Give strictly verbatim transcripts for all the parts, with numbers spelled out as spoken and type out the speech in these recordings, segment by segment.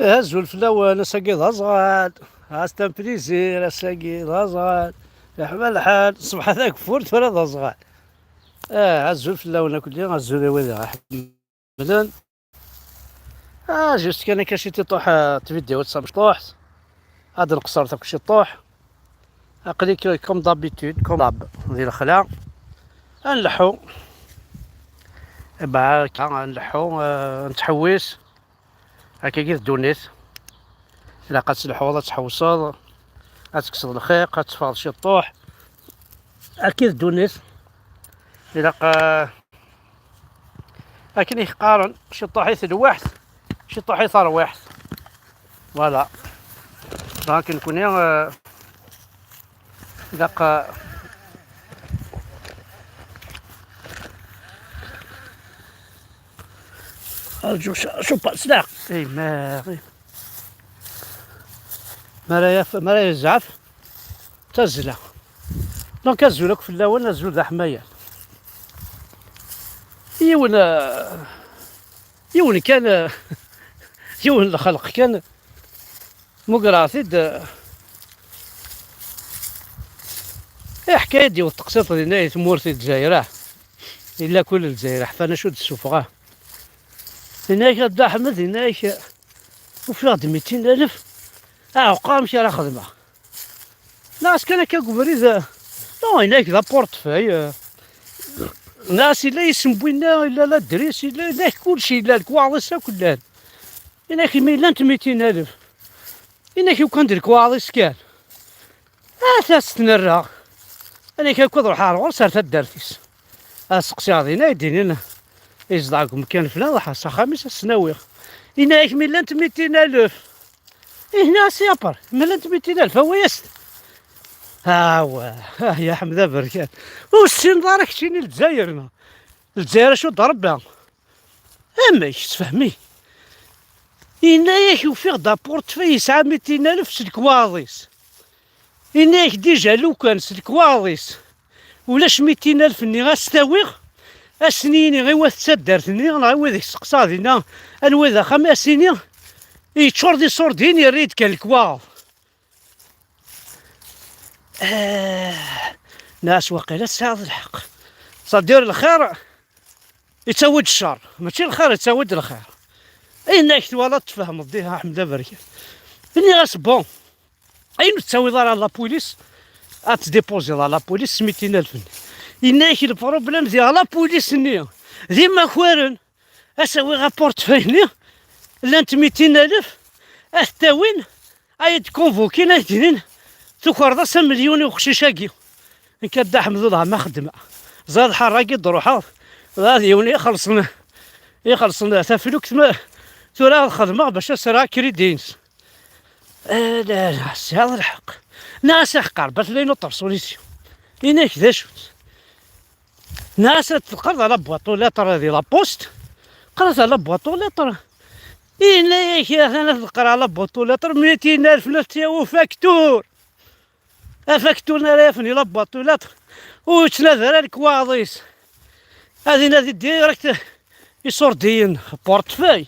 Azul fell-awen, ass-agi d aẓɣal. Ass-a n plaisir, ass-agi d aẓɣal. Yeḥma lḥal, ṣṣbeḥ d ageffur, tura d aẓɣal. Ah, azul fell-awen akk, azul i wid iḥemmlen. Ah, juste kan akka ciṭuḥ, ah, tvidiwt tamecṭuḥt. Ad nqeṣṣer takk ciṭuḥ. Aql-ik comme d'habitude, comme d'hab, di lexla. Ad nleḥḥu. Iba akka, ad nleḥḥu, ah, nettḥewwis. Akkagi d ddunit. Ilaq ad telḥuḍ, ad tḥewseḍ, ad tekkseḍ lxiq, ad teffɣeḍ ciṭuḥ. Akkagi d ddunit. Ilaq, ah, akken i k-qqaren, ciṭuḥ i telwiḥt, ciṭuḥ i terwiḥt. Voilà. Donc, nekkni, ah, ilaq, ah, Arǧu, sh-, cuppa, slaɣ. Ay, ma, ma ara yaf-, ma ara yezɛef, d tazzla. Donc, azul akk fell-awen, azul d aḥmayan. Yiwen, eh, yiwen kan, eh, yiwen n lxelq kan, Mugreɣ-t-id, eh, iḥka-yi-d yiwet teqsiṭ dinna i tmurt i Lezzayer, ah. Illa kul Lezzayer, ḥfan acu d-ssufɣeɣ. Yenna-yak a Dda Ḥmed, yenna-yak, ufiɣ-d mitin alef, aɛuqqa amek ara xedmeɣ. Nniɣ-as kan akka deg ubrid, eh, non, yenna-yak d aportefeuille, eh. Nniɣ-as illa yisem n winna, illa ladris, illa, yenna-yak kullec illa, lekwaɣeḍ-is akk llan. Yenna-yak imi llant mitin alef. Yenna-k ukan d lekwaɣeḍ-is kan. Ata s-ten-rreɣ. Yenna-k akk ad ruḥeɣ ar ɣur-s ar taddart-is. Ad seqsiɣ dinna, ad d-inin yezdeɣ deg umkan flan, ruḥeɣ s axxam-is ad s-ten-awiɣ. Yenna-yak mi llant mitin alef. Ih, nniɣ-as yapar, ma llant mitin alef, awi-yas-t. Awah, ah, ya Ḥmed aberkan. Ur tessineḍ ara keččini Lezzayer, neɣ? Lezzayer acu d Rebbi. Amek, tfehmi? Yenna-yak ufiɣ-d aportefeuille yesɛa mitin alef s lekwaɣeḍ-is. Yenna-yak dija lukan s lekwaɣeḍ-is ulac mitin alef-nni, a s-t-awiɣ, a sen-yini i wat taddart-nni neɣ i wid i seqsaɣ dinna anwa i d axxam, a s-iniɣ yeččur d iṣurdiyen, yerra-yi-d kan lekwaɣeḍ. Ah, nniɣ-as waqila tesɛiḍ lḥeqq. C'est-à-dire lxir yettawi-d ccer, mačči lxir yettawi-d lxir. Ayen ak twalaḍ tfehmeḍ diha, Ḥmed aberkan. Nniɣ-as bon, ayen ur tettawiḍ ara la police, ad tdipuziḍ la police s mitin alef-nni. Yenna-yak le problème diɣ la police-nni d imakaren. A s-awiɣ aportefeuille-nni, llant mitin alef, a t-awin, a yi-d-konvukin, a yi-d-inin tukerḍ-as amelyun i uqcic-agi. Nekk a Dda Ḥmed, wellah ma xeddmeɣ. Ẓriɣ ḥerr-agi d-ruḥeɣ, d yiwen i ixelṣen, ixelṣen taflukt, ma tura ad xedmeɣ bac ad sreɣ akridi-ines. Ah, la, la, tesɛiḍ lḥeqq. Nniɣ-as aḥeqqar, bat la une autre solution. Yenna-k d acu-tt? Nniɣ-as ad teqqreḍ à la boîte aux lettres di la poste. Qqret à la boîte aux lettres. Yenna-yak atan ad teqqar à la boîte aux lettres, mitin alef n ufaktur. Afaktur n ara yafen i la boîte aux lettres, ur yettnadi ara lekwaɣeḍ-is. Ad inadi direct iṣurdiyen, portefeuille.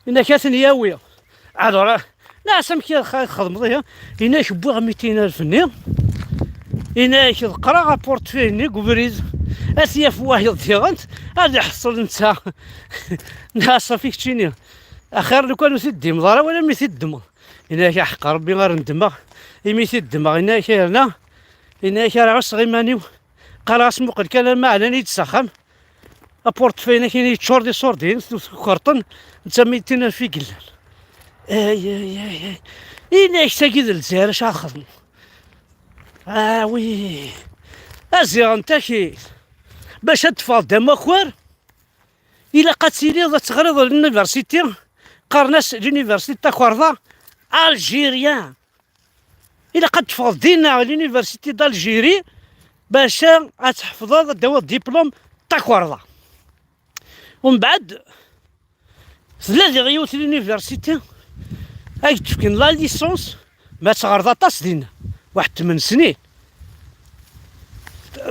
Yenna-k ad ten-yawi. Alors, nniɣ-as amek i xa-, txedmeḍ ihi? Yenna-k wwiɣ mitin alef-nni. Yenna-k ḍeqqreɣ aportefeuille-nni deg ubrid. Ad t-yaf wayeḍ diɣen, ad iḥṣel netta. Nniɣ-as ṣafi keččini. Axir lukan ur t-id-ddmeḍ ara, wala mi t-id-ddmeḍ. Yenna-k aḥeqq Rebbi ar ndemmeɣ. Imi t-id-ddmeɣ, yenna-k yerna. Yenna-k ara ɛusseɣ iman-iw. Qqareɣ-as muqel kan arma ɛlan-iyi-d s axxam. Aportefeuille-nni akin yeččur d iṣurdiyen, tukerṭen, d tamitin alef i yellan. Ay, ay, ay, ay. Yenna-k tagi d Lezzayer acu ara xedmeɣ. Ah oui. Aziɣen takit. Bac ad teffɣeḍ d amakar, ilaq ad tiliḍ ad teɣriḍ l'université, qqaren-as l'université de takerḍa algérien. Ilaq ad teffɣeḍ dinna l'université d'Algérie bac ad tḥefḍeḍ ad d-tawiḍ diplôme d takerḍa. Umbeɛd, tella diɣ yiwet l'université ad k-d-fken la licence, ma teɣreḍ aṭas dinna, waḥed tmen snin.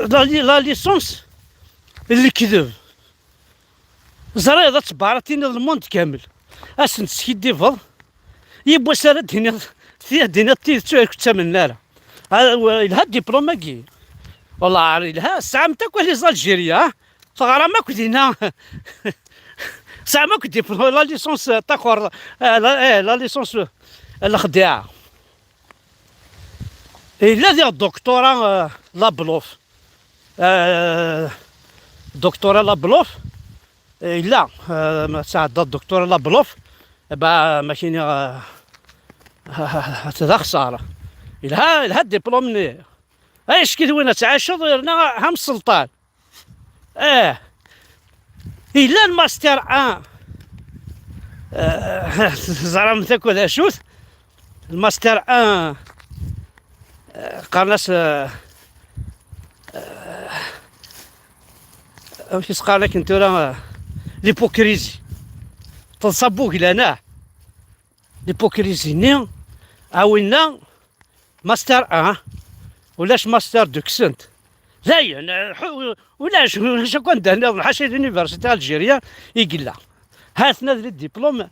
La, la licence n lekdeb. Ẓriɣ ad tebɛaṛ ad tiniḍ le monde kamel. Ad sen-teskiddibeḍ, Yiwwas ara d-tiniḍ, ti-, d-tiniḍ tidet ur k-ttamen ara. Ah, wa-, yelha diplôme-agi. Wallah, yelha, tesɛam-t akk a les Algériens, ha? Teɣram akk dinna. Tesɛam akk diplôme, la licence, eh, takor-, eh, la, eh, la licence, eh, lexdiɛa. Yella diɣ doctorat, eh, Lablouf. Eh, doctorat Lablouf. Eh, yella, eh, ma tesɛeddaḍ doctorat Lablouf, eh, bah, ma kini, eh, d axeṣṣar. Yelha, yelha diplôme-nni. Ay, ckit win ad tɛiceḍ, yerna ha mselṭan. Eh, yella lmaster un. Eh, teẓramt akk d acu-t? Lmaster un, eh, qqaren-as, eh, eh, amek i s-qqaren akken tura, eh, l'hypocrisie. Teḍsa n wuglan, ah. L'hypocrisie-nni, a winna, master un, ulac master deux kksen-t. Dayen, eh, ḥu-, ulac, ulac akk anda nniḍen, ḥaca d l'université algérien i yella. Ha-ten-a d les diplômes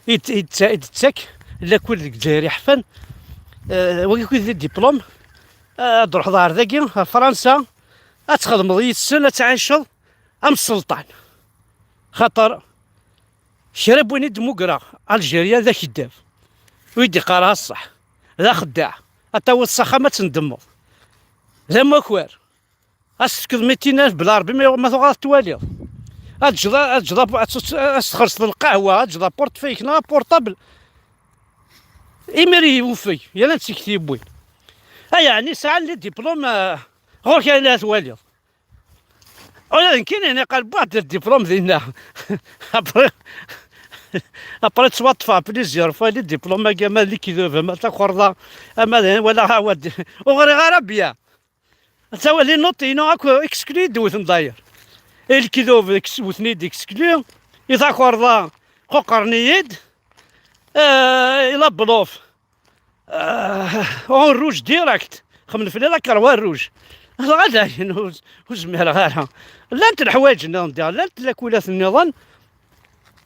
i d-, i d-, i d-tettak lakul deg Lezzayer yeḥfan. Eh, wagi akk d les diplômes, eh, ad d-truḥeḍ ɣer dagi, ɣer Fransa, ad txedmeḍ yid-sen, ad tɛiceḍ am sselṭan. Xaṭer kra n win i d-mmugreɣ Algérien d akeddab. Ur yi-d-iqqar ara ṣṣeḥ. D axeddaɛ. Ad tawiḍ s axxam ad tendemmeḍ. D amakar. Ad s-tefkeḍ mitin alef bla Rebbi, ma, ma tuɣal ad t-twaliḍ. Ad teǧǧeḍ, ad teǧǧeḍ, ad s-, ad s-txellṣeḍ lqahwa, ad teǧǧeḍ aportefeuille-ik neɣ aportable. Imir i yewfeg, yal anta i t-yewwin. Ay, yeɛni sɛan les diplômes, euh, ɣur-k ayen ara twaliḍ. Ula d nekkini, neɣ qal buḥ d diplôme dinna. Après, après ttwaṭṭfeɣ plusieurs fois les diplômes-agi, ama d lekdeb, ama d takerḍa, ama d, wala, awad, ur ɣriɣ ara bien. Anta les notes-inu akk exclu i d-wten d'ailleurs. I lekdeb, ex-, wten-iyi-d exclu, i takerḍa, quqren-iyi-d, euh, i la Lablouf. Euh, en rouge direct. Xemmen fell-i la croix rouge. Dɣa dayen, ur, ur zmireɣ ara. Llant leḥwayeǧ nniḍen diɣ, llant lakulat nniḍen,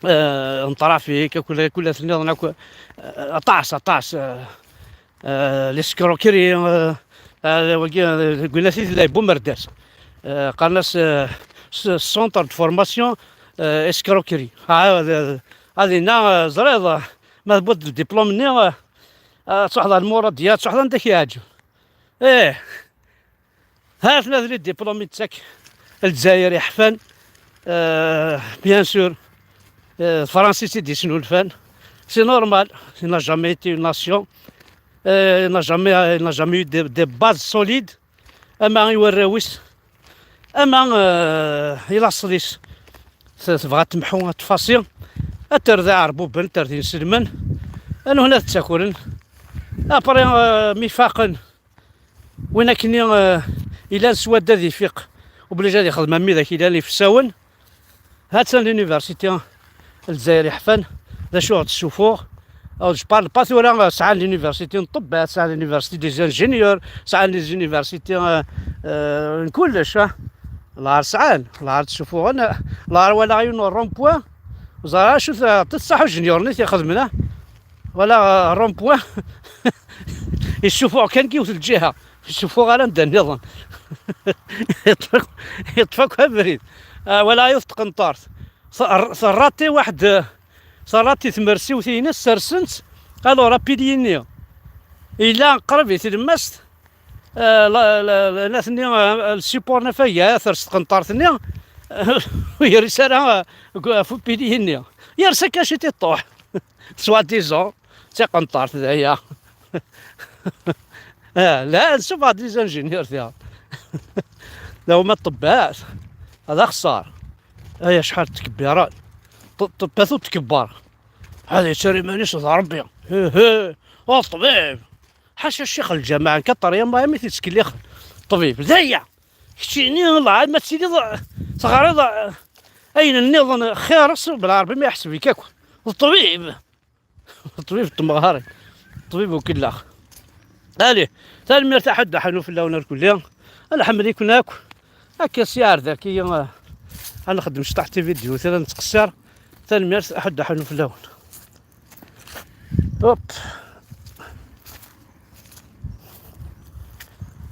euh, n trafic, akula-, lakulat nniḍen akk, euh, aṭas, aṭas, euh, euh, l'escroquerie, euh, euh, wagi, euh, deg winat i tella Bumerdas. Euh, qqaren-as, euh, s-, centre de formation, euh, escroquerie. Ah, euh, ad inna, euh, ẓriḍ, euh, ma tewwiḍ-d ldiplum-nni, eh, ad truḥeḍ ɣer Lmuṛadiya, ad truḥeḍ anda k-yeɛǧeb. Ih, ha-ten-a d les diplômes i d-tettak Lezzayer yeḥfan, eh, bien sûr, eh, d Francis i d-yesnulfan. C'est normal, il n'a jamais été une nation, eh, il n'a jamais, il n'a jamais eu des, des bases solides. Ama i warraw-is, ama, eh, i laṣel-is. T-, tebɣa ad temḥu, ad tfasi, ad terr d iɛerbuben, ad terr d inselmen. Anwa ad ttakren? Après, eh, mi faqen, win akkenni, eh, ilan s wadda ad ifiq, obligé ad ixdem am widak ilan ifsawen. Ha-tt-an l'université n Lezzayer yeḥfan, d acu ɣ-d-tessufuɣ? Alors, je parle pas tura, sɛan l'université n ṭṭebbat, sɛan l'université des ingénieurs, sɛan les universités, euh, euh, n kullec, ah. Lɛar sɛan, lɛar ttsufuɣen, lɛar walaɣ yiwen n rond-point, ẓer acu t-, t-, ṣṣaḥ ujnyur-nni t-ixedmen, ah. Walaɣ, euh, rond-point, yessufuɣ kan yiwet lǧiha, yessufuɣ ara anda nniḍen. Yeṭṭef akk, yeṭṭef akk abrid. Ah, walaɣ yiwet tqenṭart. Ter-, terraṭi waḥed, terraṭi tmersiwt-ines, sersen-tt alors apilier-nni. Yella qrib i tlemmast, eh, la, la, la, la tenni, eh, le support n afagay, ters tqenṭart-nni, ur yers ara, eh, deg, ɣef upilier-nni. Yers akka ciṭ iṭuḥ. Soi-disant, d tiqenṭart d aya. Ah, la, nsuffeɣ-d les ingénieurs diɣ. D awma ṭṭebbat, d axeṣṣar. Ay acḥal n tkebbirat. Ṭ-, ṭṭebbat ur tkebber. Ad yettarra iman-is d Ṛebbi. Hi, hi. Oh, ṭṭbib. Ḥaca ccix lǧameɛ, n kaṭer yamma imi t-yettkellix ṭṭbib. D aya. Keččini, lɛad ma tiliḍ teɣriḍ ayen nniḍen xir-s, belɛerbi ma yeḥseb-ik akk. D ṭṭbib. Ṭṭbib n temɣarin, ṭṭbib ukellax. Allez, tanemmirt, aḥuddu ḥanu fell-awen irkelli. Ad nḥemmel-iken akk. Akka s yiɛer daki, eh, ad nxeddem cṭaḥ tividyut, ad nettqeṣṣir. Tanemmirt, aḥuddu ḥanu fell-awen. Hop.